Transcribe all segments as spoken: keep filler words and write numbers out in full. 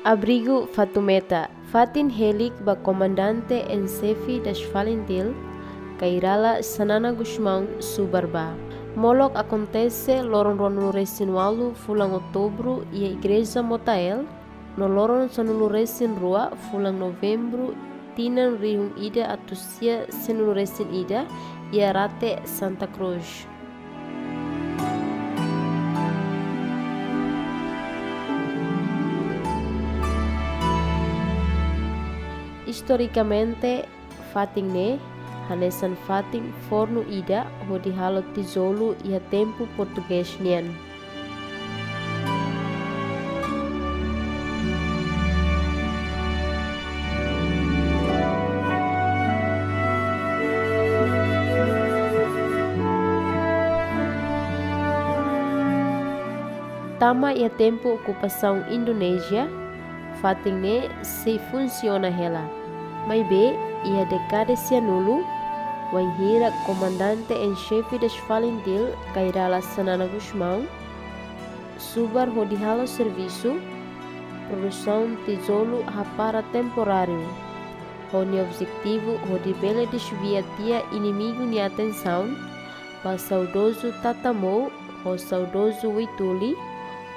Abrigu Fatumeta, fatin helik ba Komandante en Xefe das Falintil, Kay Rala Xanana Gusmão subar ba. Molok akontese loron ruanulu-resin-ualu fulan Outubru iha Igreja Motael, no loron sanulu-resin-rua fulan Novembru tinan rihun ida atus sia sianulu-resin-ida iha Rate Santa Cruz. Istorikamente, fatin ne'e hanesan fatin fornu ida hodi halo tijolu iha tempu portugés nian. Tama iha tempu okupasaun Indonézia, fatin ne'e sei funsiona hela. Maibé, iha dékada sianulu, wainhira Komandante en Xefe das Falintil, Kay Rala Xanana Gusmão, subar hodi halo servisu, produsaun tijolu hapara temporáriu, ho nia objetivu hodi bele desvia tiha inimigu nia atensaun ba saudozu Tata Mou ho saudozu Wituli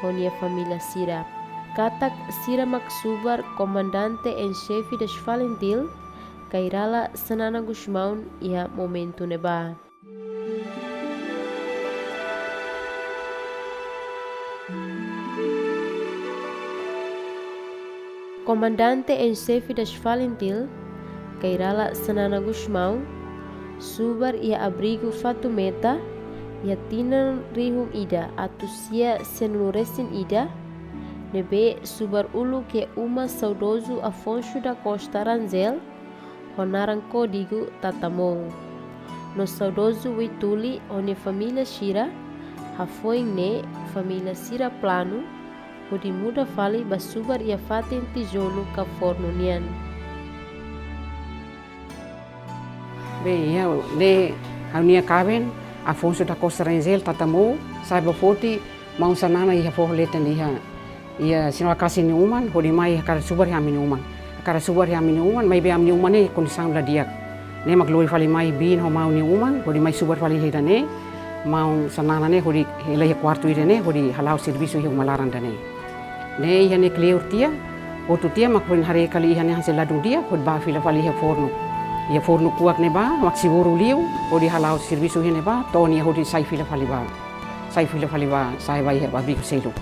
ho nia família sira. Katak sira mak subar Komandante en Xefe das Falintil, Kay Rala Xanana Gusmão iha momentu ne'ebá. Komandante en Xefe das Falintil, Kay Rala Xanana Gusmão, subar iha abrigu Fatumeta, iha tinan rihun ida atus sia sianulu-resin-ida, ne'ebé subar uluk iha uma saudozu Afonso da Costa Rangel, ho naran kódigu Tata Mou. No saudozu Wituli ho nia família sira, hafoin ne'e família sira planu hodi muda fali ba subar iha fatin tijolu ka fornu nian. Bem, iha ne'e ha'u-nia kaben, Afonso da Costa Rangel, Tata Mou, sa'e ba foti maun Xanana iha foho leten iha, iha Sinora Kasi nia uma, hodi mai hakarak subar iha ami-nia uma. Hakarak subar iha ami-nia uma, maibé ami-nia uma ne'e kondisaun la di'ak. Ne'e mak lori fali mai biin ho maun nia uma, hodi mai subar fali iha ida-ne'e, maun Xanana ne'e, hodi hela iha kuartu ida-ne'e, hodi hala'o servisu iha uma laran ida-ne'e. Ne'e iha ne'e kleur tiha, hotu tiha mak foin haree katak iha ne'e hanesan ladún di'ak, hodi bá fila fali iha fornu. Iha fornu kuak ne'ebá, mak seguru liu, hodi hala'o servisu iha ne'ebá, to'o nia hodi sai fila fali bá. Sai fila fali bá, sa'e ba iha abrigu seluk.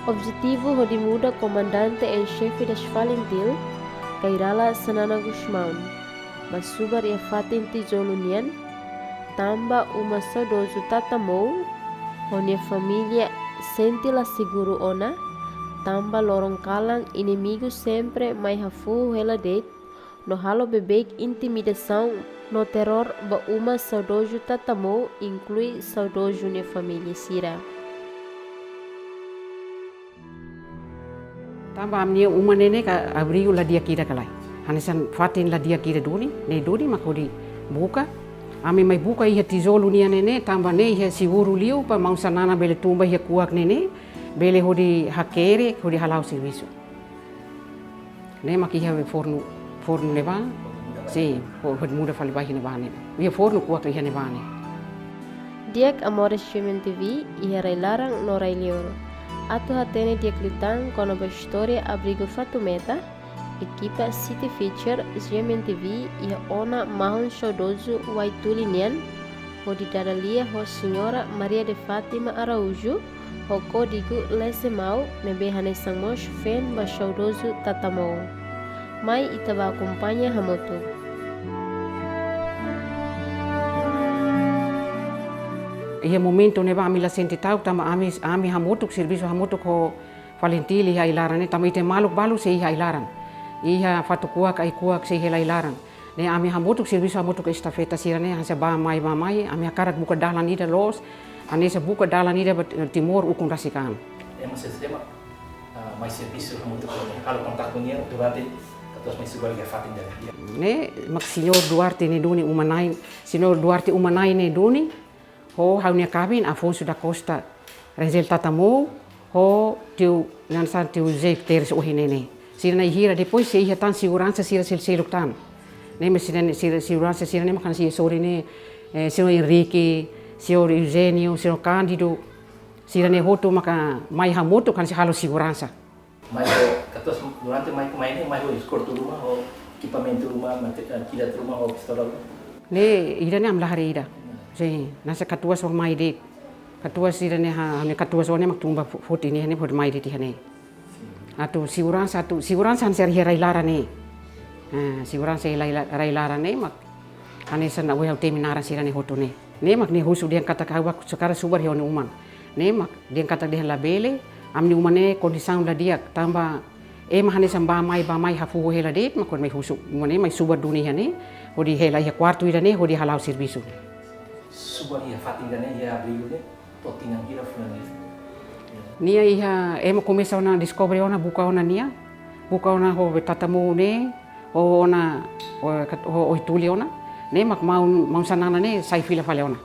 Objetivu hodi muda Komandante en Xefe das Falintil, Kay Rala Xanana Gusmão, ba subar iha fatin tijolu nian, tanba uma saudozu Tata Mou ho nia família sente la seguru ona, tanba loron kalan inimigu sempre mai hafoho hela de'it, no halo beibeik intimidasaun no teror ba uma saudozu Tata Mou, inklui saudozu nia família sira. Tanba ami-nia uma ne'e ne'e ka abrigu la di'ak ida ka lae. Hanesan fatin la di'ak ida duni, ne'e duni mak hodi buka. Ami mai buka iha tijolu nian ne'e ne'e, tanba ne'e iha seguru liu ba maun Xanana bele tun ba iha kuak ne'e ne'e, bele hodi hakerek, hodi hala'o servisu. Ne'e mak iha fornu, fornu ne'ebá, sin, fo-, hodi muda fali ba iha ne'ebá ne'e. Iha fornu kuak iha ne'ebá ne'e. Di'ak amores G M N T V, iha rai-laran no rai-liur. Atu hatene di'ak liután kona-ba istória abrigu Fatumeta, ekipa City Feature G M N T V iha ona mahon saudozu Wituli nian, hodi dada lia ho Señora Maria de Fátima Araújo, ho kódigu Lese Mau, ne'ebé hanesan mós feen ba saudozu Tata Mou. Mai ita bá akompaña hamutuk. Iha momentu ne'ebá ami la sente ta'uk, tanba ami, ami hamutuk, servisu hamutuk ho Falintil iha ai-laran ne'e, tanba ita maluk balu sei iha ai-laran. Iha fatuk kuak, ai-kuak sei hela ai-laran. Ne'e ami hamutuk servisu hamutuk estafeta sira-ne'e, hanesan bá mai, bá mai, ami hakarak buka dalan ida loos, hanesan buka dalan ida ba Timor ukun rasik an. Ema sira-ne'e, ah, mai servisu hamutuk, halo kontaktu nian durante katuas mai subar iha fatin ida-ne'e. Ne'e mak Señór Duarte nia duni uma-na'in, Señór Duarte uma-na'in nia duni, ho ha'u-nia kaben Afonso da Costa Renzel Tatamou, ho tiu, hanesan tiu José Guterres ohin ne'e ne'e. Sira na'in hira, depois sei iha tan seguransa sira sel-, seluk tan. Ne'e mak sira ne'e, sira, seguransa sira ne'e mak hanesan sira ne'e, eh, señór Henrique, señór Eugênio, señór Cândido. Sira ne'e hotu maka mai hamutuk hanesan halo seguransa. Mai ho, katuas durante mai ku mai ne'e, mai ho eskortu ruma, ho ekipamentu ruma, mate-, eh, kilat ruma, ho pistola ruma. Ne'e, ida ne'e ami la haree ida. Sin, hanesan katuas mak mai de'it. Katuas sira ne'e ha, ne'e katuas oan ne'e mak tun ba fo-, foti ne'e, ne'e hodi mai de'it iha ne'e. Atu seguransa, atu seguransa hanesan iha rai-laran ne'e. Ah, seguransa iha rai-, rai-laran ne'e mak hanesan ohin ha'u temi naran sira ne'e hotu ne'e. Ne'e mak nia husu dehan katak ha'u bá sekarang subar iha ó-nia uma. Ne'e mak dehan katak dehan labele, ami-nia uma ne'e kondisaun la di'ak, tanba ema hanesan bá mai, bá mai hafuhu hela de'it, mak hodi mai husu. Uma ne'e mai subar duni iha ne'e, hodi hela iha kuartu ida ne'e, hodi hala'o servisu. Subar iha fatin ida ne'e, iha abrigu ne'e, to'o tinan hira fulan ne'e? Nia iha, ema komesa ona deskobre ona, buka ona nia, buka ona ho be Tatamou ne'e, ho ona, ho kat-, ho, ho Ohi-Tuli ona, ne'e mak maun, maun Xanana ne'e sai fila fali ona.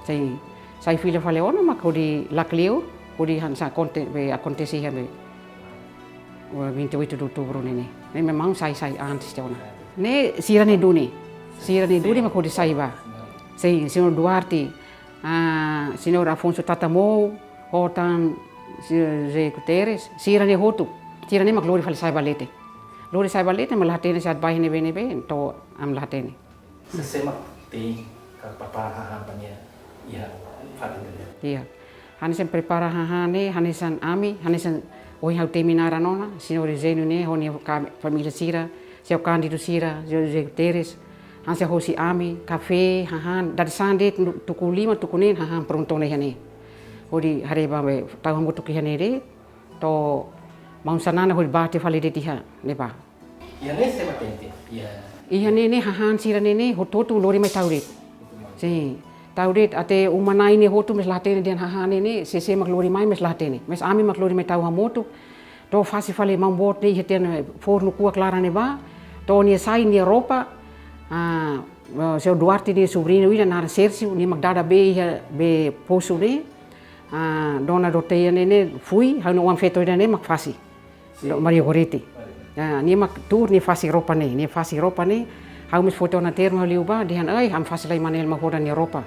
Sai, sai fila fali ona mak hodi lakleur, hodi hanesan akonte-, be akontese iha be, o, vinte e oito de outubro ne'e ne'e. Ne'e memang sai, sai antes tiha ona. Ne'e sira ne'e duni. Sira ne'e duni mak hodi sai bá. Sin, señór Duarte, ah, señór Afonso Tatamou, ho tan, si-, José Guterres, sira ne'e hotu. Sira ne'e mak lori fali sai ba leten. Lori sai ba leten, mak la hatene se atu bá iha ne'ebé-ne'ebé, entaun ami la hatene. Sé, sé mak te'in ka prepara hahán ba nia iha fatin ida ne'e? Iya. Hanesan prepara hahán ne'e, hanesan ami, hanesan ohin ha'u temi naran ona, señór Eugênio ne'e, ho nia ka-, família sira, señór Cândido sira, José Guterres, hanesan hosi ami, kafé, hahán, dadeer-saan de'it, tuku lima, tuku neen, hahán prontu ona iha ne'e. Hodi haree ba be, tau hamutuk iha ne'e de'it, to'o maun Xanana hodi bá tiha fali de'it iha ne'ebá. Iha ne'e sé mak te'in? Iha. Iha ne'e ne'e hahán sira ne'e ne'e, hotu-hotu lori mai tau de'it. Sin. Tau de'it até uma-na'in ne'e hotu mós la hatene dehan hahán ne'e ne'e, sé, sé mak lori mai mós la hatene. Mais ami mak lori mai tau hamutuk. To'o fase fali maun boot ne'e iha tiha ona fornu kuak laran ne'ebá. To'o nia sai nia roupa. Ah, eh, señór Duarte nia sobriñu ida naran Sérgio, nia mak dada bee iha bee posu ne'e. Ah, dona Doroteia ne'e ne'e foin, ha'u-nia oan-feto ida ne'e mak fase. Sin. Dona Maria Goretti. Maria. Ah, nia mak tuur nia fase roupa ne'e, nia fase roupa ne'e. Ha'u mós foti ona termu ha'u liu bá, dehan, "Ai, ami fase lai Manuel Malhotra nia roupa.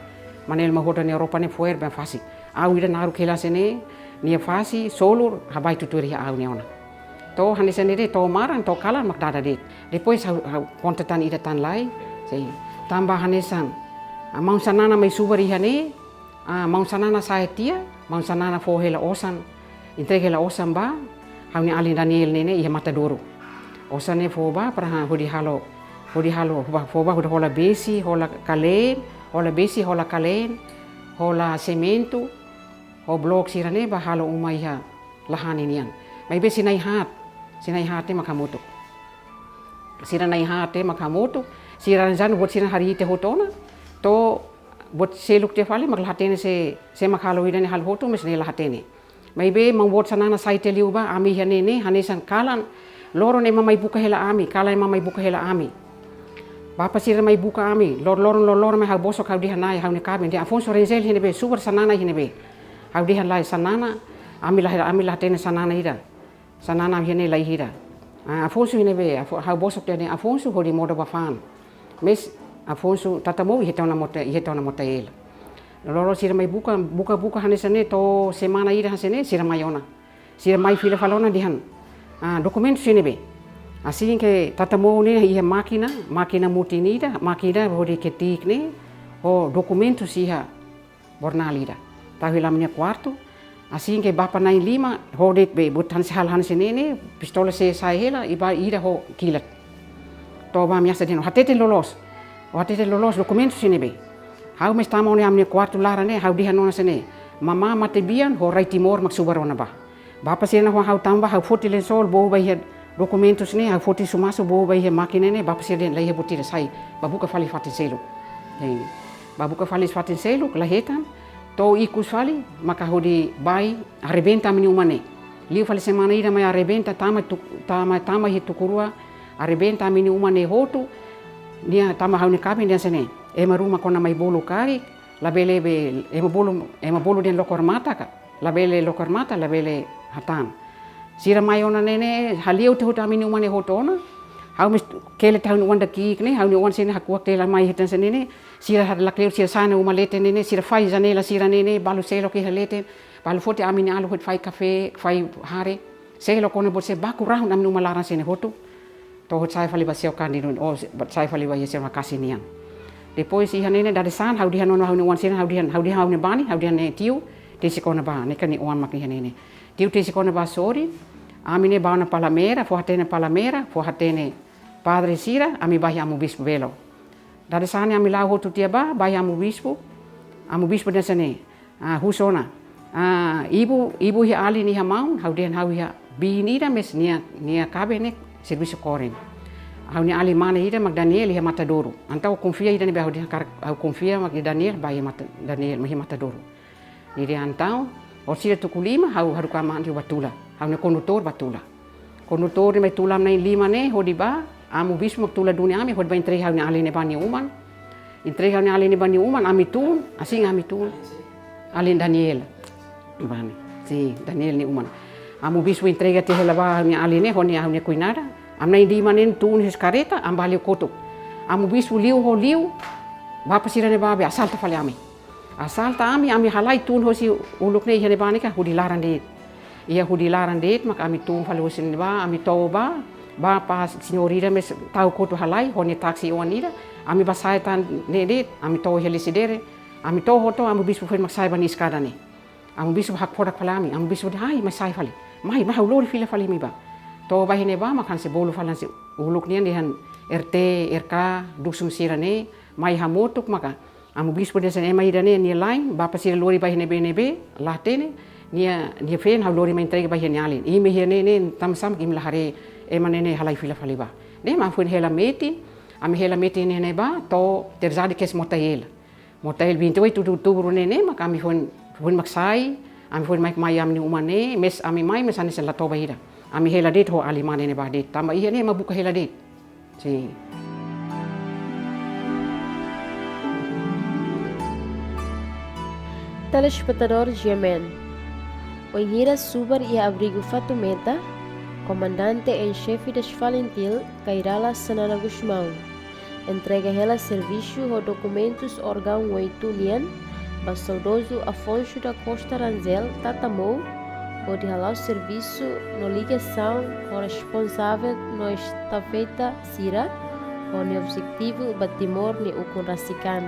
Manuel Malhotra nia roupa ne'e fo'er bá fase." Ha'u ida naruk hela hanesan ne'e, nia fase, solur, habai tutuir iha ha'u-nia ona. To'o hanesan ne'e de'it, to'o maran, to'o kalan mak dada de'it. Depois ha'u, ha'u konta tan ida tan lai, sin. Tanba hanesan, ah, maun Xanana mai subar iha ne'e, ah, maun Xanana sa'e tiha, maun Xanana fó hela osan, entrega hela osan ba ha'u-nia alin Daniel ne'e ne'e iha Matadouro. Osan ne'e fó bá para hodi halo, hodi halo, fó bá, fó bá hodi hola besi, hola kaleen, hola besi, hola kaleen, hola simentu, ho blok sira ne'e bá halo uma iha Lahane nian. Maibé sira na'in-haat, sira na'in-haat ne'e mak hamutuk. Sira na'in-haat ne'e mak hamutuk, sira ranjan buat sira harii tiha hotu ona, to'o buat seluk tiha fali mak la hatene sé, sé mak halo ida ne'e halo hotu, mais ne'e la hatene. Maibé maun boot Xanana sai tiha liu bá, ami iha ne'e ne'e, hanesan kalan, loron ema mai buka hela ami, kalan ema mai buka hela ami. Bapa sira mai buka ami, lor-, loron, lor-, loron mai ha'u bosok ha'u dehan na'i ha'u-nia kaben, dehan Afonso Renzel iha ne'ebé, subar Xanana iha ne'ebé. Ha'u dehan lae Xanana, ami la, ami la hatene Xanana ida. Xanana iha ne'e laiha ida. Ah, Afonso iha ne'ebé, Afo-, ha'u bosok tiha dehan Afonso hodi modo ba fa'an. Mais Afonso Tatamou iha tiha ona mota, iha tiha ona mota hela. Loron sira mai buka, buka, buka hanesan ne'e to'o semana ida hanesan ne'e sira mai ona. Sira mai fila fali ona dehan, ah, dokumentu sira ne'ebé. Asin ke Tatamou ne'e iha mákina, mákina mutin ida, mákina hodi ketik ne'e, ho dokumentu sira iha bornal ida. Tau hela ami-nia kuartu, asin ke bapa na'in-lima, hodi be buat hanesan hal hanesan ne'e ne'e, pistola sei sa'e hela, i ba ida ho kilat. To'o bá ameasa dehan, hatete loloos. Hatete loloos dokumentu sira ne'ebé. Ha'u mós tama ona iha ami-nia kuartu laran ne'e, ha'u dehan ona hanesan ne'e. Mamá matebian, ho rai Timor mak subar ona bá. Bapa sira-nia ho ha'u tama bá, ha'u foti lensol, bou ba iha dokumentus ne'e, ha'u foti sumasu, bou ba iha mákina ne'e, bapa sira dehan laiha buat ida, sai, bá buka fali fatin seluk. Ne'e, bá buka fali fatin seluk, la hetan, to'o ikus fali, maka hodi bá arrebenta ami-nia uma ne'e. Liu fali semana ida mai arrebenta, tama tuk-, tama, tama iha tuku rua, arrebenta ami-nia uma ne'e hotu, nia tama ha'u-nia kaben dehan hanesan ne'e. Ema ruma kona mai bolu karik, labele be, ema bolu, ema bolu dehan lokor mata ka. Labele lokar mata, labele hatán. Sira mai ona ne'e ne'e, hale'u tiha hotu ami-nia uma ne'e hotu ona. Ha'u mós kele tiha ha'u-nia oan daqui ne'e, ha'u-nia oan sira-ne'e hakuak tiha la mai hetan sira ne'e ne'e. Sira halo lakleur, sira sa'e ona uma leten ne'e ne'e, sira fai janela sira ne'e ne'e, balu seluk iha leten, balu foti ami-nia alin hotu fai kafé, fai hare. Seluk ona buat sira baku rahun ami-nia uma laran sira ne'e hotu. To'o hotu sa'e fali ba Seu Cândido, o, sa'e fali ba iha Seu Makasi nian. Depois iha ne'e ne'e dadeer-saan, ha'u dehan ona ha'u-nia oan sira, ha'u dehan, ha'u dehan ha'u-nia bani, ha'u dehan ne'e tiu, tesi kona-ba, ne'e ka nia oan mak iha ne'e ne'e. Tiu tesi kona-ba sorin, ami ne'e bá ona Palmeira, fó-hatene Palmeira, fó-hatene padre sira, ami bá iha Amu Bispu Belo. Dadeer-saan ne'e ami la'o hotu tiha bá, bá iha Amu Bispu, Amu Bispu dehan hanesan ne'e. Ah, husu ona. Ah, ibu, ibu iha alin iha maun, ha'u dehan ha'u iha biin ida, mais nia, nia kaben ne'e servisu korren. Ha'u-nia alin mane ida mak Daniel iha Matadouro. Entaun ha'u konfia ida ne'ebé ha'u dehan karik, ha'u konfia mak Daniel bá iha Mata, Daniel, mak iha Matadouro. Nia dehan entaun, orsida tuku lima, ha'u haruka aman tiu bá tula. Ha'u-nia kondutór bá tula. Kondutór ne'e mai tula ami na'in-lima ne'e, hodi bá, Amu Bispu mak tula duni ami, hodi bá entrega ha'u-nia alin ne'e ba nia uma. Entrega ha'u-nia alin ne'e ba nia uma, ami tun, asin ami tun. Alin Daniel. Bani. Sin, Daniel nia uma. Amu Bispu entrega tiha hela ba ha'u-nia alin ne'e, ho nia, ha'u-nia kuñada. Ami na'in-lima ne'e tun husi karreta, ami bá liu kotuk. Amu Bispu liu ho liu, bapa sira ne'ebá be asalta fali ami. Asalta ami, ami halai tun hosi uluk ne'e iha ne'ebá ne'e ka hudi laran de'it. Iha hudi laran de'it, mak ami tun fali hosi ne'ebá, ami to'o bá, bapa señór ida mós tau kotuk halai, ho nia táksi oan ida, ami bá sa'e tan ne'e de'it, ami to'o iha Lecidere, ami to'o hotu, Amu Bispu foin mak sa'e ba nia eskada ne'e. Amu Bispu hakfodak fali ami, Amu Bispu dehan, "Ai, mai sa'e fali. Mai, mai ha'u lori fila fali imi bá." To'o bá iha ne'ebá, mak hanesan bolu fali hanesan uluk nian dehan R T, R K, dusun sira ne'e, mai hamutuk maka. Amu Bispu dehan hanesan ema ida ne'e, nia la'en, bapa sira lori bá iha ne'ebé-ne'ebé, la hatene, nia, nia feen ha'u lori mai entrega ba iha nia alin. Imi iha ne'e ne'e, tanba sá mak imi la haree, ema ne'e ne'e halai fila fali bá. Ne'e mak foin hela metin, ami hela metin iha ne'ebá, to'o terjadi kazu Motael. Motael vinte e oito de outubro ne'e ne'e, mak ami foin, foin mak sai, ami foin mai, mai ami-nia uma ne'e, mais ami mai, mais hanesan la toba ida. Ami hela de'it ho alin mane ne'ebá de'it. Tanba iha ne'e mak buka hela de'it. Sin. Telespetadór G M N. Wainhira subar iha abrigu Fatumeta, Komandante en Xefe das Falintil, Kay Rala Xanana Gusmão, entrega hela servisu ho dokumentus órgaun oitu nian ba saudozu Afonso da Costa Rangel Tatamou, hodi hala'o servisu no ligasaun ho responsavel no estafeta sira, ho nia objetivu ba Timor nia ukun rasik an.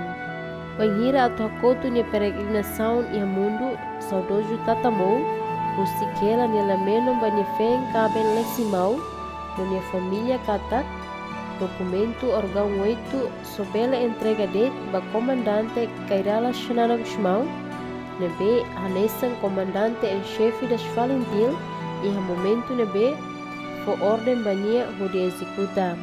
Wainhira atu hakotu nia peregrinasaun iha mundu, saudozu Tatamou husik hela nia lia-menon ba nia feen kaben Lesimau no nia família katak dokumentu órgaun oitu só bele entrega de'it ba Komandante Kay Rala Xanana Gusmão, ne'ebé hanesan Komandante en Xefe das Falintil, iha momentu ne'ebé fó orden ba nia hodi ezekuta.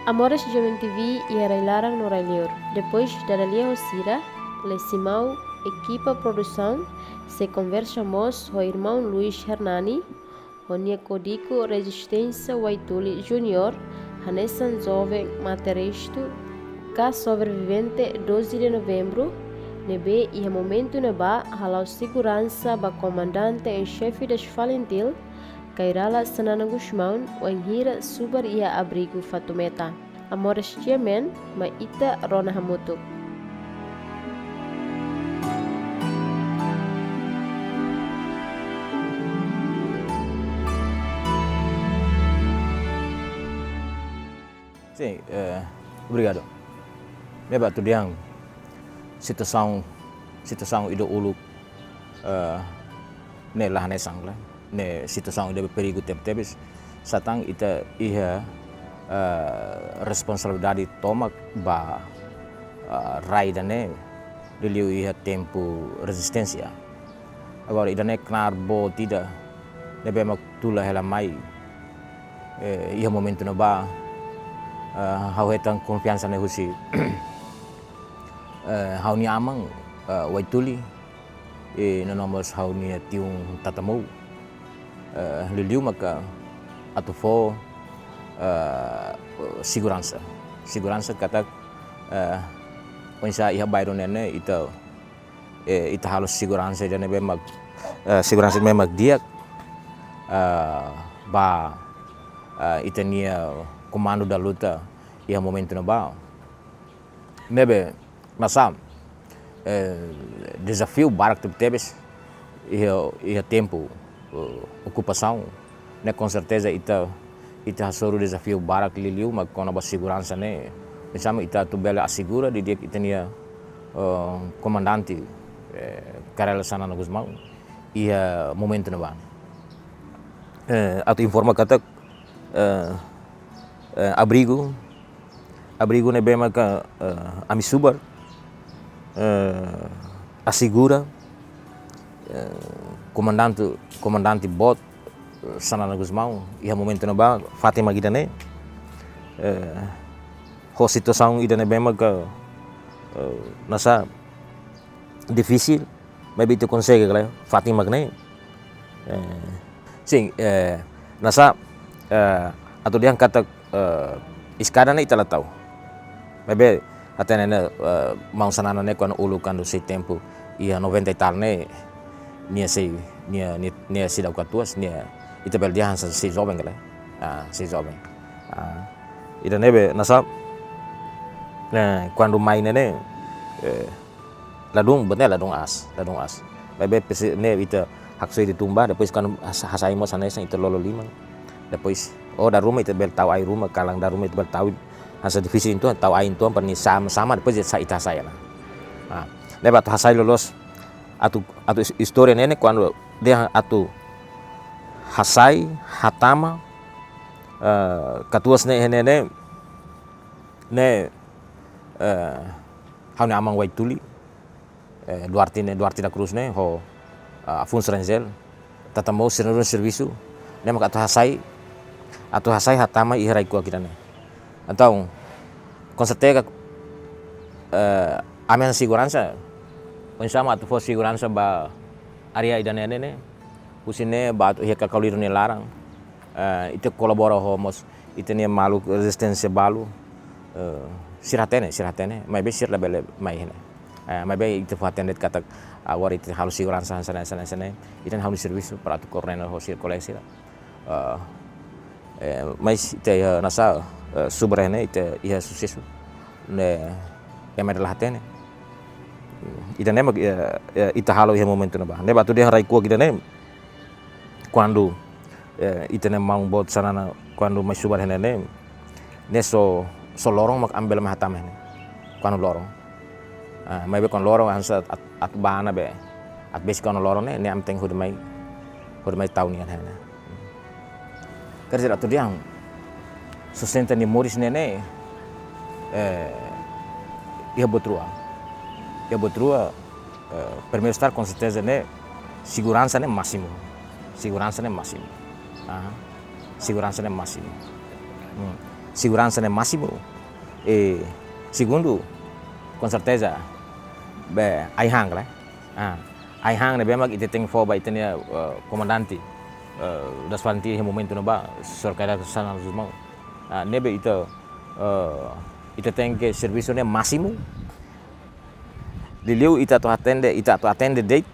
Amores G M N T V iha rai-laran no rai-liur. Depois dada lia ho sira, Lesimau, ekipa produsaun sei konversa mós ho irmaun Luis Hernani, ho nia Kódigu Rezisténsia Waituli Júnior, hanesan joven mate-restu ka sobrevivente doze de Novembro, ne'ebé iha momentu ne'ebá hala'o seguransa ba Komandante en Xefe das Falintil, Kay Rala Xanana Gusmão, wainhira subar iha abrigu Fatumeta. Amores G M N, mai ita rona hamutuk. Sin, eh, obrigadu. Ne'ebé atu dehan situasaun, situasaun ida uluk, eh, ne'e la hanesan, ne'e situasaun ida be perigu tebetebes. Satán ita iha, eh, responsabilidade tomak ba, eh, rai ida-ne'e, liuliu iha tempu rezisténsia. Agora, ida-ne'e knaar boot ida ne'ebé mak tula hela mai, eh, iha momentu ne'ebá, eh, ha'u hetan konfiansa ne'e husi, eh, ha'u-nia aman, eh, Waituli, eh, no mós ha'u-nia tiun Tatamou, eh, liuliu maka atu fó, eh, seguransa. Seguransa katak, eh, oinsá iha bairru ne'e ne'e, ita Eh, ita halo seguransa ida ne'ebé mak, eh, seguransa ne'ebé mak di'ak, eh, ba, eh, ita-nia komandu da luta iha momentu ne'ebá. Ne'ebé, nasaun, eh, dezafiu barak tebetebes iha, iha tempu, eh, okupasaun, ne'e konserteza ita, ita hasoru dezafiu barak liuliu mak kona-ba seguransa ne'e. Misalnya ita atu bele asegura didi'ak ita-nia, eh, komandante, eh, Kay Rala Xanana Gusmão iha momentu ne'ebá. Eh, atu informa katak, eh, eh, abrigu, abrigu ne'ebé maka, eh, ami subar, eh, asegura, eh, komandante, komandante boot, eh, Xanana Gusmão iha momentu ne'ebá, fatin mak ida-ne'e, eh, ho situasaun ida ne'ebé maka, eh, nasaun difisil, maibé ita konsege kala, fatin mak ne'e. Eh, sin, eh, nasaun, eh, atu dehan katak, eh, eskada ne'e ita la tau. Maibé, até ne'e, eh, maun Xanana ne'e kuandu uluk, kuandu sei tempu, iha noventa e tal ne'e, nia sei, nia, nia, nia seidauk katuas, nia, ita bele dehan hanesan sei joven kala. Ah, sei joven. Ah, ida ne'ebé, nasaun, eh, kuandu mai ne'e ne'e, eh, ladún, buat ne'e ladún aas, ladún aas. Maibé presi-, ne'e ita haksoit tun ba, depois kuandu has-, hasai mós hanesan ita lolo liman. Depois, oh, dala ruma ita bele tau ai ruma, kalan dala ruma ita bele tau, hanesan difisil uitoan, tau ai uitoan, para nia sama, sama, depois ita sa-, ita hasai ona. Ah, ne'ebé atu hasai loloos, atu, atu is-, istória ne'e ne'e, kuandu dehan atu hasai, hatama, eh, katuas ne'e, ne'e, ne'e, ne'e, eh, ha'u-nia aman Waituli, eh, Duarte ne'e, Duarte da Cruz ne'e, ho, ah, Afonso Rangel, Tata Mou, sira na'in-rua servisu, ne'e maka atu hasai, atu hasai hatama iha rai-kuak ida-ne'e. Entaun, konserteza, eh, ami-nia seguransa, oinsá mak atu fó seguransa ba área ida-ne'e ne'e, husi ne'e ba atu iha Kakauliru nia laran, eh, ita kolabora ho mós ita-nia maluk rezisténsia balu, eh, sira hatene, sira hatene, maibé sira labele mai iha ne'e. Eh, maibé ita fó hatene de'it katak agora ita halo seguransa hanesan ne'e, hanesan ne'e, hanesan ne'e, ita halo servisu para atu koordena ho sira kolega sira. Eh, eh, mas ita iha nasaun, eh, subar ne'e, ita iha susesu ne'e, ema la hatene. Ida-ne'e mak, eh, eh, ita halo iha momentu ne'ebá. Ne'ebé atu dehan rai-kuak ida-ne'e, kuandu, eh, ita-nia maun boot Xanana, kuandu mai subar ne'e ne'e, ne'e só, só loron mak ami bele mai hatama ne'e. Kuandu loron. Ah, maibé kuandu loron hanesan atu, atu bá ona be, atu besik kuandu loron ne'e, ne'e ami tenke hodi mai, hodi mai tau nia ne'e. Quer dizer, atu dehan, sustenta nia moris ne'e ne'e, eh, iha buat rua. Iha buat rua, eh, primeiru estar konserteza ne'e, seguransa ne'e másimu. Seguransa ne'e másimu. Ah, seguransa ne'e másimu. Hmm. Seguransa ne'e másimu. E segundu, konserteza, be, ai-han kala. Ah, ai-han ne'ebé mak ita tenke fó ba ita-nia, eh, komandante, eh, das FALINTIL iha momentu ne'ebá, señór Kay Rala Xanana Gusmão. Ah, ne'ebé ita, eh, ita tenke servisu ne'e másimu. Liuliu ita atu atende, ita atu atende de'it,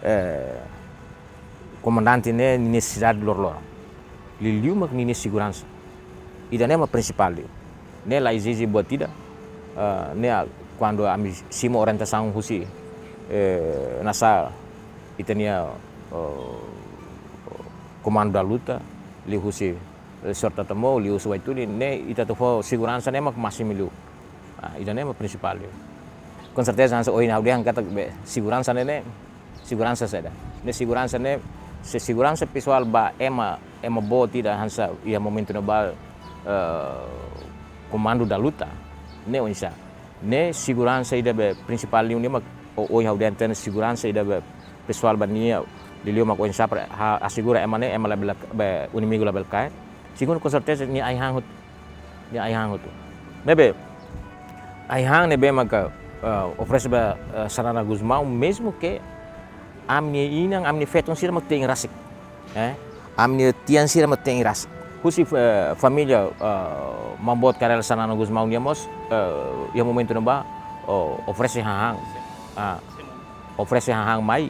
eh, komandante ne'e nesesidade loroloron. Liuliu mak ninia seguransa. Ida-ne'e mak prinsipál liu. Ne'e la ezije buat ida, eh, ne'e a-, kuandu ami simu orientasaun husi, eh, nasaun ita-nia, eh, komandu da luta, liuhusi, eh, señór Tata Mou, liuhusi Waituli, ne'e ita atu fó seguransa ne'e mak másimu liu. Ah, ida-ne'e mak prinsipál liu. Konserteza hanesan ohin ha'u dehan katak be, seguransa ne'e ne'e, seguransa saida. Ne'e seguransa ne'e, se seguransa pesoál ba ema, ema boot ida hanesan iha momentu ne'ebá, eh, komandu da luta, ne'e oinsá. Ne'e seguransa ida be prinsipál liu ne'e mak, o, ohin ha'u dehan tiha ona seguransa ida be pesoál ba nia, liuliu mak oinsá para ha-, asegura ema ne'e, ema labele, be, inimigu labele kaer. Segundu, konserteza nia ai-han hotu. Nia ai-han hotu. Ne'ebé, ai-han ne'ebé maka, eh, oferese ba, eh, Xanana Gusmão, mezmu ke ami-nia inan, ami-nia feton sira mak te'in rasik. Eh, ami-nia tian sira mak te'in rasik. Husi, eh, família, eh, maun boot Kay Rala Xanana Gusmão nian mós, eh, iha momentu ne'ebá, oh, oferese hahán. Ah, oferese hahán mai,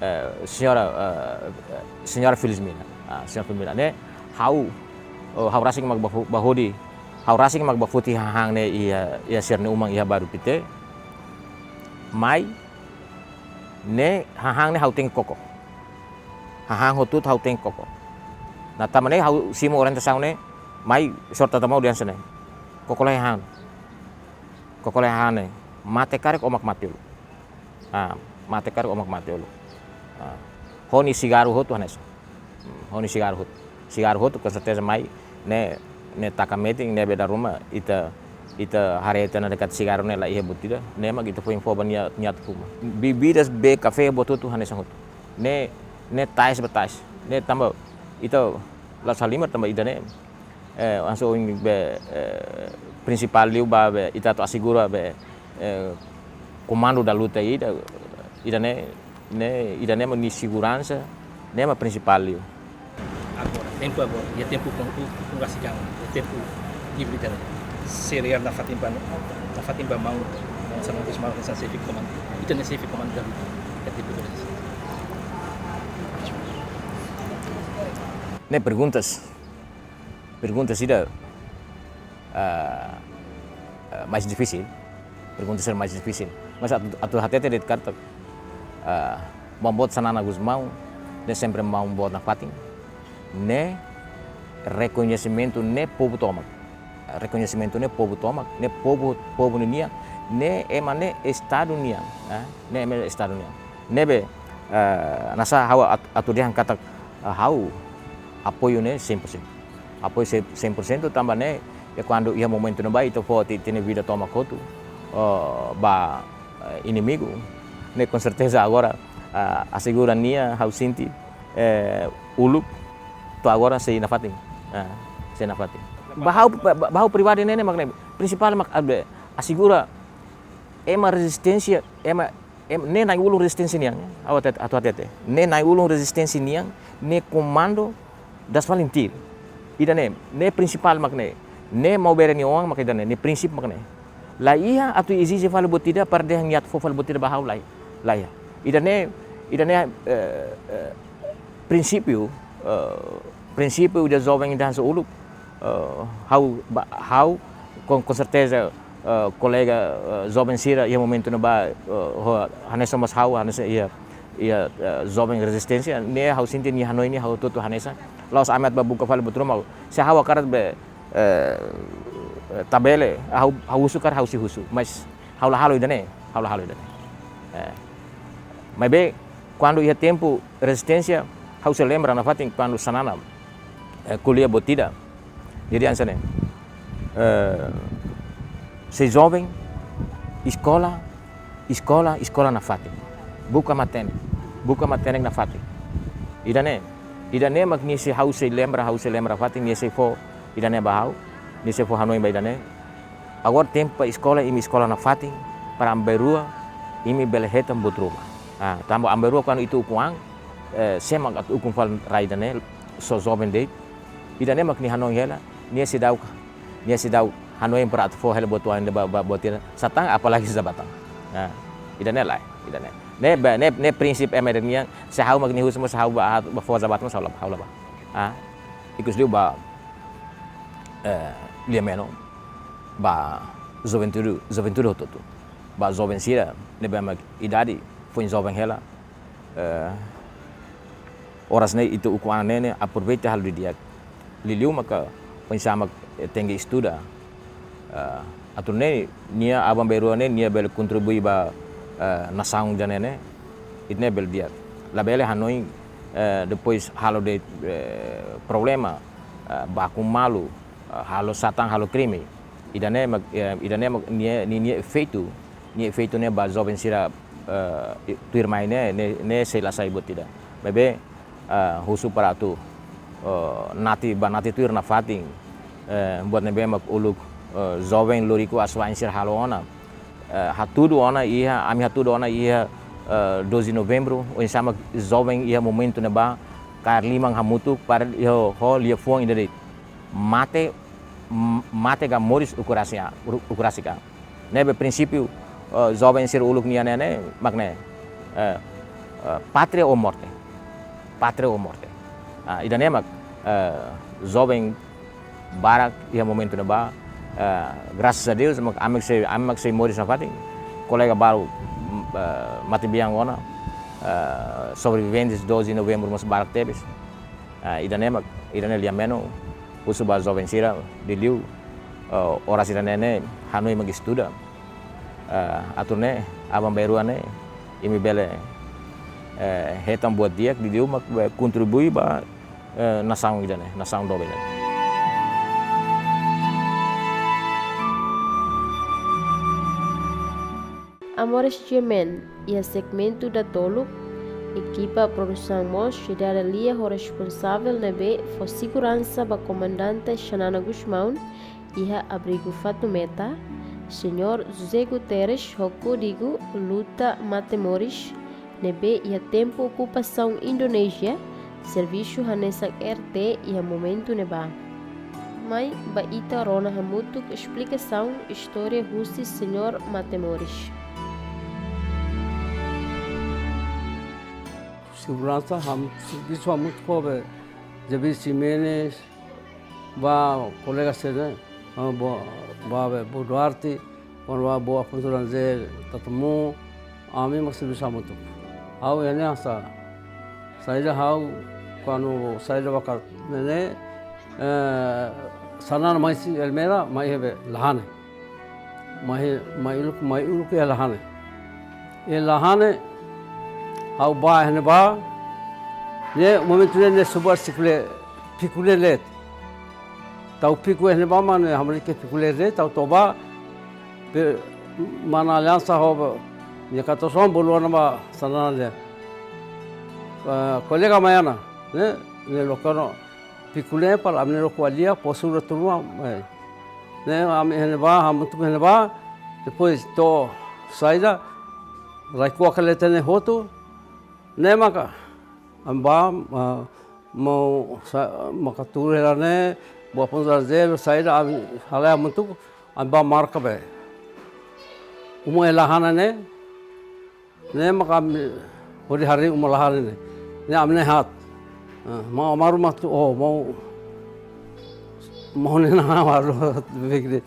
eh, señora, eh, señora Felizmina. Ah, señora Felizmina ne'e, ha'u, oh, ha'u rasik mak ba hu-, ba hodi, ha'u rasik mak ba foti hahán ne'e iha, iha sira-nia uma iha Bairru Pité. Mai, ne'e hahán ne'e ha'u tenke koko. Hahán hotu ha'u tenke koko. Nah, tanba ne'e ha'u simu orientasaun ne'e, mai sorta tama udi hanesan ne'e. Koko lai hahán. Koko lai hahán ne'e. Mate karik ó mak mate uluk. Ah, mate karik ó mak mate uluk. Ah. Ho nia sigarru hotu hanesan. Hmm, ho nia sigarru hotu. Sigarru hotu, com certeza mai, ne'e, ne'e taka metin, ne'ebé dala ruma, ita, ita haree tiha ona dekat sigarru ne'e la iha buat ida, ne'e mak ita foin fó ba nia, nia atu fuma. Bebidas be kafé buat hotu hanesan hotu. Ne'e, ne'e tais ba tais. Ne'e tanba, ita la'ós halimar tanba ida-ne'e. Eh, hanesan ohin be, eh, prinsipál liu ba be, ita atu asegura be, eh, komandu da luta ida, ida-ne'e, ne'e, ida-ne'e mak nia seguransa, ne'e mak prinsipál liu. Agora, tempu agora, iha tempu kon-, kon-, kon rasik an, iha tempu livre ida-ne'e. Sira iha nafatin ba, nafatin ba maun, maun Xanana Gusmão, hanesan xefe komandu. Ita-nia xefe komandu da luta, iha tempu agora. Ne'e perguntas, perguntas ida, ah, ah, mais difisil. Perguntas sira mais difisil. Mas atu, atu hatete de'it katak, ah, maun boot Xanana Gusmão, ne'e sempre maun boot nafatin. Ne'e rekoñesimentu ne'e povu tomak. Rekoñesimentu ne'e povu tomak, ne'e povu, povu ninian, ne'e ema ne'e Estadu nian, eh, ne'e ema Estadu nian. Ne'ebé, eh, hanesan ha'u at-, atu dehan katak, eh, ha'u apoiu ne'e cem por cento. Apoiu se-, cem por cento tanba ne'e, iha kuandu iha momentu ne'ebá ita fó ti-, ita-nia vida tomak hotu, eh, ba, eh, inimigu. Ne'e com certeza agora, ah, asegura nia, ha'u sente, eh, uluk, to'o agora sei nafatin. Ah, sei nafatin. Ba ha'u, ba, ba, ba ha'u pribadi ne'e, ne'e mak ne'e, prinsipál mak, ah, be, asegura ema rezisténsia, ema, em-, ne'e na'in-ulun rezisténsia nian, ha'u hatete, atu hatete. Ne'e na'in-ulun rezisténsia nian, ne'e komandu das Falintil. Ida-ne'e, ne'e prinsipál mak ne'e. Ne'e Maubere nia oan mak ida-ne'e, ne'e prinsípiu mak ne'e. La iha atu ezije fali buat ida para dehan nia atu fó fali buat ida ba ha'u, lae. La iha. Ida-ne'e, ida-ne'e, eh, eh, prinsípiu, eh, prinsípiu ida joven ida hanesan uluk, eh, ha'u ba, ha'u com, com certeza, eh, kolega, eh, joven sira iha momentu ne'ebá, eh, ho, hanesan mós ha'u, hanesan iha, iha, eh, joven rezisténsia, ne'e ha'u sente nia hanoin ne'e ha'u hotu-hotu hanesan. La'ós ami atu ba buka fali buat ruma, se ha'u hakarak be, eh, tabele, ha'u, ha'u husu karik ha'u sei husu, mas ha'u la halo ida-ne'e, ha'u la halo ida-ne'e. Eh, maibé, kuandu iha tempu rezisténsia, ha'u sei lembra nafatin kuandu Xanana, eh, ko'alia buat ida. Jadi hanesan ne'e, eh, se joven, eskola, eskola, eskola nafatin. Buka matenek, buka matenek nafatin. Ida-ne'e, ida-ne'e mak nia sei, ha'u sei lembra, ha'u sei lembra nafatin, nia sei fó ida-ne'e ba ha'u, nia sei fó hanoin ba ida-ne'e. Agora tempu ba eskola, imi eskola nafatin, para aban-bainrua, imi bele hetan buat ruma. Ah, tanba aban-bainrua kuandu ita ukun an, eh, sé mak atu ukun fali rai ida-ne'e, só joven de'it. Ida-ne'e mak nia hanoin hela, nia seidauk, nia seidauk hanoin para atu fó hela buat oan ida ba, ba, buat ida. Satán, apalagi jabatan. Ah, ida-ne'e lae, ida-ne'e. Ne'e be, ne'e, ne'e prinsípiu ema ida nian, se ha'u mak nia husu mós, se ha'u ba, ba fó jabatan mós ha'u la, ha'u la ba. Ah, ikus liu ba, eh, lia-menon, ba juventude, juventude hotu-hotu. Ba joven sira, ne'ebé mak idade foin joven hela. Eh, oras ne'e ita ukun an ne'e, ne'e aproveita halo didi'ak. Liuliu maka oinsá mak, eh, tenke estuda. Eh, atu nune'e nia aban-bainrua ne'e, nia bele kontribui ba, eh, nasaun ida-ne'e ne'e, ida-ne'e bele di'ak. Labele hanoin, eh, depois halo de'it, eh, problema, eh, baku malu, eh, halo satán, halo krime. Ida-ne'e mak, eh, ida-ne'e mak nia, nia, nia efeitu, nia efeitu ne'e ba joven sira, eh, i-, tuirmai ne'e, ne'e, ne'e sei la sai buat ida. Maibé, eh, husu para atu, eh, nafatin, ba nafatin tuir nafatin, eh, buat ne'ebé mak uluk, eh, joven loriku asuwa'in sira halo ona. Eh, hatudu ona iha, ami hatudu ona iha, eh, doze Novembru, oinsá mak joven iha momentu ne'ebá, kaer liman hamutuk, para iha ho liafuan ida de'it. Mate, m-, mate ka moris ukun rasik an, ru-, ukun rasik an. Ne'ebé prinsípiu, eh, joven sira uluk nia ne'e ne'e, mak ne'e, eh, eh, pátria ou morte. Pátria ou morte. Ah, ida-ne'e mak, eh, joven barak iha momentu ne'ebá, eh, graças a Deus, mak, ami sei, ami mak sei moris nafatin. Kolega balu, mm, eh, mate biang ona, eh, sobreviventes doze de Novembro mós barak tebes. Eh, ida-ne'e mak, ida-ne'e lia menu, husu ba joven sira, liuliu, eh, oras ida-ne'e ne'e, hanoin mak estuda. Eh, atu nune'e, aban-bainrua ne'e, imi bele, eh, hetan buat di'ak, liuliu mak, eh, kontribui ba, eh, nasaun ida-ne'e, nasaun doben ida-ne'e. Amores Jemen, iha segmentu datoluk, ekipa produsaun mós xedara lia ho responsavel ne'ebé fó seguransa ba Komandante Xanana Gusmão, iha abrigu Fatumeta, Señór José Guterres ho kódigu Luta Mate Moris, ne'ebé iha tempu okupasaun Indonézia, servisu hanesan R T iha momentu ne'ebá. Mai ba ita rona hamutuk esplikasaun istória husi Señór Mate Moris. Seguransa, ham, servisu hamutuk ho be, Javier Ximenes, ba kolega sira, ah, bo, ba be, bo Duarte, kona-ba bo Afonso Rangel, Tatamu, ami mak servisu hamutuk. Ha'u iha ne'e hanesan, saida ha'u, kuandu saida bakat ne'e ne'e, eh, Xanana mai husi Ermera, mai iha be Lahane. Mai, mai uluk, mai uluk iha Lahane. Iha Lahane, ha'u bá iha ne'ebá, ne'e momentu ne'e, ne'e subar sikule, pikule let. Tau piku iha ne'ebá mak ne'e hamriik pikule let, tau toba, be, mana aliansa ho be, nia katuas-oan bolu ona ba Xanana lia. Eh, kolega mai ona, ne'e, ne'e loke ona, pikule para ami-nia rokon lia, posu rua turma, eh. Ne'e ami iha ne'ebá, hamutuk iha ne'ebá, depois to'o saida, rai-kuak leten ne'e hotu, ne'e maka, ami bá, ah, mau sa-, maka tuur hela ne'e, bo Afonso Rangel, saida, ami halai hamutuk, ami bá marka be. Uma iha Lahane ne'e, ne'e maka ami hodi haree uma Lahane ne'e. Ne'e ami na'in-haat. Ah, mau, maru matu, oh, mau, mau ne'e na maru, begini.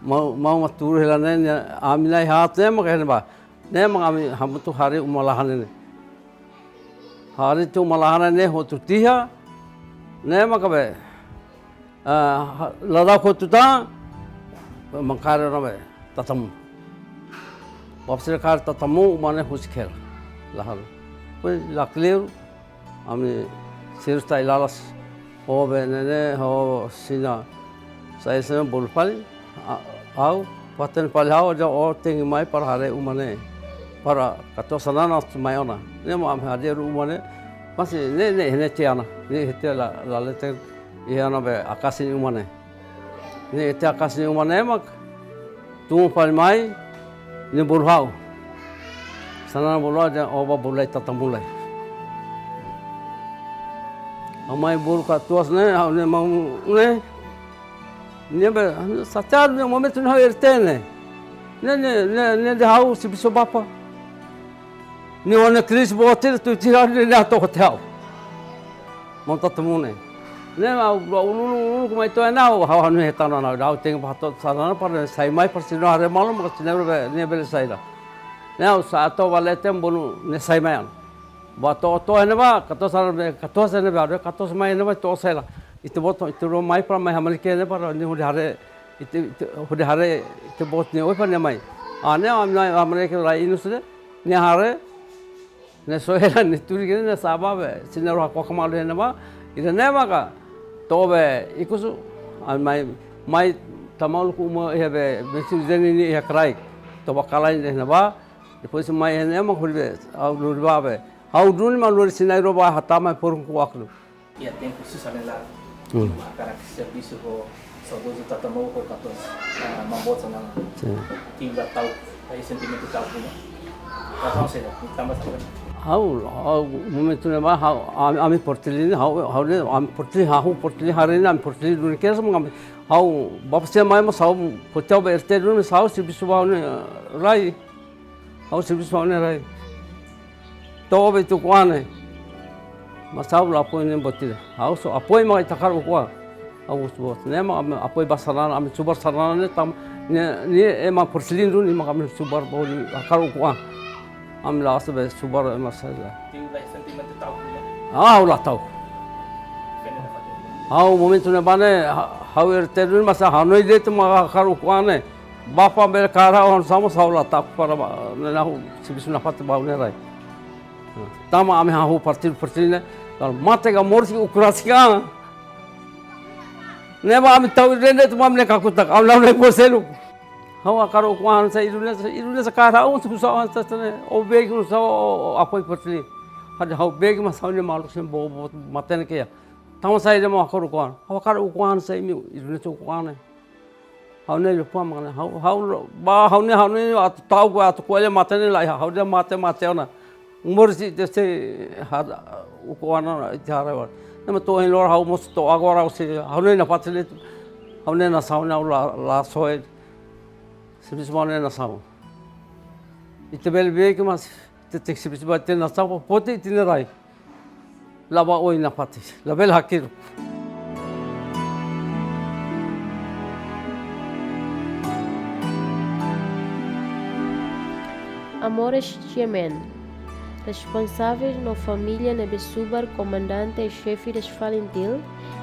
Mau, mau matu hela ne'e, ne'e ami na'in-haat ne'e maka iha ne'ebá. Ne'e maka ami hamutuk haree uma Lahane ne'e. Haree tiha uma Lahane ne'e hotu tiha, ne'e maka be. Ah, ha-, ladau hotu tan, maka haree ona be, Tatamu. Bá sira kaer Tatamu, uma ne'e husik hela. Lahar. Pois, la kleur, ami sira ta ilalas, ho be ne'e ne'e, ho sina, sai sina bolu fali, a-, ha'u, fatin fali ha'u, dehan ó tenke mai para haree uma ne'e. Para katuas Xanana mai ona. Ne'e mak ami haree uma ne'e, mas ne'e, ne'e, ne'e tiha ona. Ne'e tiha la, la leten, iha ona be, akasi nia uma ne'e. Ne'e tiha akasi nia uma ne'e mak, tun fali mai, nia bolu ha'u. Xanana bolu ha'u dehan ó bá bolu lai Tatamu lai. Ha'u mai bolu katuas ne'e, ha'u ne'e mau ne'e. Nia be, satiadu ne'e momentu ne'e ha'u R T ne'e. Ne'e, ne'e, ne'e, ne'e dehan ha'u servisu ba apa. Nia ho nia krize boot ida tuir ha'u ne'e nia to'o tiha ha'u. Maun Tatamu ne'e. Ne'e ha'u, ha'u uluk, uluk, uluk mai to'o iha ne'e ha'u, ha'u, ha'u hanoin hetan ona, ha'u tenke bá hato'o Xanana para sai mai para sira haree malu, maka sira be, nia bele saida. Ne'e ha'u sa'e to'o ba leten bolu nia sai mai ona. Bá to'o, to'o iha ne'ebá, katuas Xanana be, katuas iha ne'ebá, ha'u dehan katuas mai iha ne'ebá, to'o saida. Ita-boot, ita-rua mai para mai hamriik iha ne'e para nia hodi haree, ita, ita, hodi haree, ita-boot nia oin para nia mai. Ah, ne'e ami mai, ami mai ke rai inus ne'e, nia haree, nia soe hela, nia tuur iha ne'e, nia sa'e bá be, sira na'in-rua hakuak malu iha ne'ebá, ida-ne'e maka, to'o be, ikus, ami mai, mai tama uluk uma iha be, be sira dehan ne'e iha kraik, toba kalan iha ne'ebá, depois mai iha ne'e maka hodi be, ha'u lori bá be, ha'u duni mak lori sira na'in-rua bá hatama iha porun kuak ne'e. Iha tempu susar ne'e laran. Hmm. Hakarak servisu ho saudozu Tatamu ho katuas, ah, maun-boot Xanana. Sin. Timbra ta'uk, ai sentimentu ta'uk duni. Katuas saida, tanba saida. Ha'u, ha'u momentu ne'ebá, ha'u, ami, ami portili ne'e, ha'u, ha'u ne'e, ami portili, ha'u portili, haree ne'e, ami portili duni kedas, maun ami, ha'u, bapa sira mai, mas ha'u, kotiau be R T duni, mas ha'u servisu ba ne'e, rai. Ha'u servisu ha'u-nia rai. To'o be tuku an ne'e. Mas ha'u la apoiu ne'e buat ida. Ha'u só apoiu mak ita hakarak ukun an. Ha'u só buat. Ne'e mak ami apoiu ba sarani, ami subar sarani ne'e tanba ne'e, ne'e ema Fretilin duni mak ami subar ba hodi hakarak ukun an. Ami la'ós be subar ema saida. Tenke iha sentimentu ta'uk duni. Ah, ha'u la ta'uk. Fene na fatu. Ha'u momentu ne'ebá ne'e, ha-, ha'u R T duni mas ha'u hanoin de'it mak hakarak ukun an ne'e. Bapa bele kaer ha'u hanesan mós ha'u la ta'uk para ba, ne'e ha'u servisu nafatin ba ha'u-nia rai. Tanba ami hahú partidu, partidu ne'e, kalau mate ka moris ukun rasik an. Ne'ebá ami tau rende tu mam ne kakutak, ha'u la ne boselu. Ha'u hakarak ukun an sai iru ne, iru ne sakaer ha'u tu sa an sa ne, o begi no sa o, o, apoiu partidu. Ha'u begi mas ha'u-nia maluk sira boot, boot matenek ya. Tanba saida mak hakarak ukun an. Ha'u hakarak ukun an sai imi, iru ne tu ukun an ne'e. Ha'u ne'e liafuan mak ne'e, ha'u, ha'u, ba, ha'u ne'e, ha'u ne'e, atu ta'uk, atu ko'alia matenek ne'e lae, ha'u dehan mate, mate ona. Moris de'it sei, ha, ukun an ona, ita haree ba. Ne'e mak to'o ohin loron ha'u mós to'o agora ha'u sei, ha'u ne'e nafatin de'it, ha'u ne'e nasaun ne'e ha'u la, la soe. Servisu mak ne'e nasaun. Ita bele begi mas, ita tenke servisu ba ita-nia nasaun, foti ita-nia rai. La ba oin nafatin, labele hakerek. Amores G M N, responsavel no família ne'ebé subar komandante xefe das FALINTIL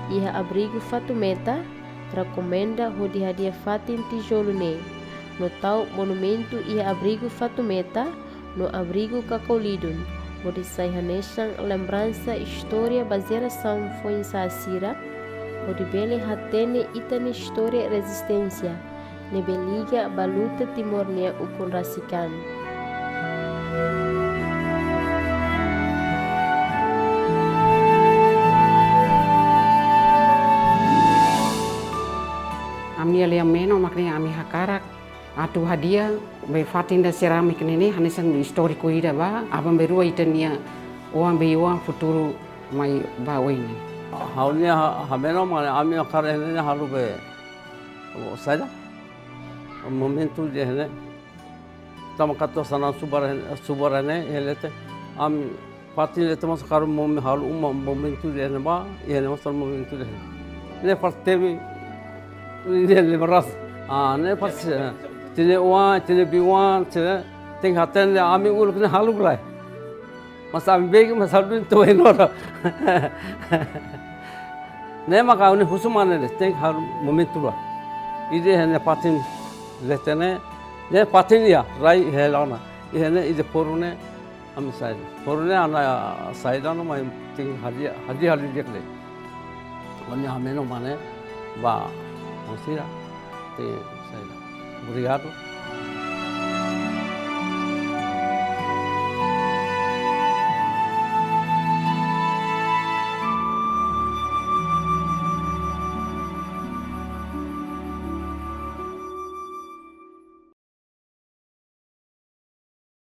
iha abrigu Fatumeta, rekomenda hodi hadi'a fatin tijolu ne'e, no tau monumentu iha abrigu Fatumeta, no abrigu Kakaulidun, hodi sai hanesan lembransa istória ba jerasaun foin-sa'e sira, hodi bele hatene ita-nia istória rezisténsia, ne'ebé liga ba luta Timor nia ukun rasik an. Ami aldeia Meno mak ne'e ami hakarak atu hadi'a be fatin ida seramik ne'e ne'e hanesan istóriku ida ba, aban-bainrua ita-nia oan-bei-oan futuru mai ba oin ne'e. Ha'u-nia ha-, hameno mak ne'e ami hakarak ne'e ne'e halo be, o, saida? Monumentu de'it ne'e. Tanba katuas-an subar, subar ne'e, iha leten. Ami fatin leten mós hakarak momen halo uma monumentu de'it ne'ebá, iha ne'e mós monumentu de'it ne'e. Ne'e parte temi, ne'e lembransa. Ah, ne'e parte, eh, ita-nia oan, ita-nia bei-oan, ita-nia, tenke hatene ami uluk ne'e halo lai. Mas ami begi, mas halo duni to'o ohin loron. Ne'e mak ha'u-nia husu mak ne'e, tenke halo monumentu ba. Ida iha ne'e fatin leten ne'e, ne'e fatin iha, rai iha hela ona. Iha ne'e ida foru ne'e, ami saida. Foru ne'e ana saida no mai tenke hadi'a, hadi'a halo di'ak de'it. Ami hameno mak ne'e, ba, maun sira, tenke saida. Obrigadu.